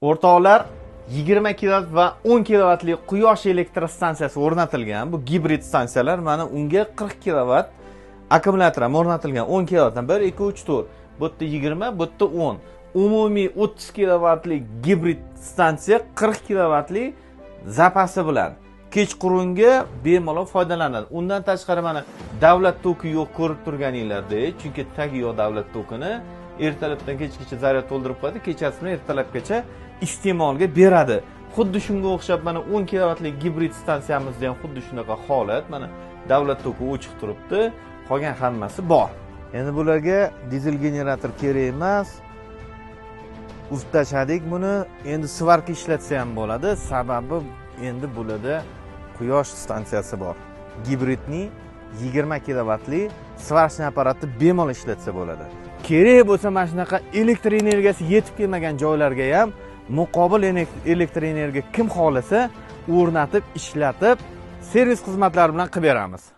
O'rtoqlar, 20 kilovat va 10 kilovatli quyosh elektrostansiyasi o'rnatilgan. Bu gibrid stansiyalar, mana unga 40 kilovat akkumulyator ham o'rnatilgan. 10 kilovatdan 1, 2, 3, 4. Bu yerda 20, bu yerda 10. Umumiy 30 kilovatli gibrid stansiya 40 kilovatli zapasi bilan kechqurunga bemalol foydalanadi. Undan tashqari mana davlat toki yo'q, ko'rib turganinglardek, chunki tagi yo'q davlat tokini ertalabdan kechgacha zaryad to'ldirib qo'yadi, kechasi bilan ertalabgacha iste'molga beradi. Xuddi shunga o'xshab mana 10 kilovatli gibrid stansiyamizda ham xuddi shunaqa holat. Mana davlat toki o'chiq turibdi, qolgan hammasi bor. Endi bularga dizel generator kerak emas. Uzib tashladik buni. Endi svarka ishlatsa ham bo'ladi. Sababi endi bularda quyosh stansiyasi bor. Gibridni 20 kilovatli svarочный apparatni bemalol ishlatsa bo'ladi. Kerak bo'lsa mana shunaqa elektr energiyasi yetib kelmagan joylarga ham muqobil elektr energiya kim xohlasa o'rnatib, ishlatib, servis xizmatlari bilan qilib beramiz.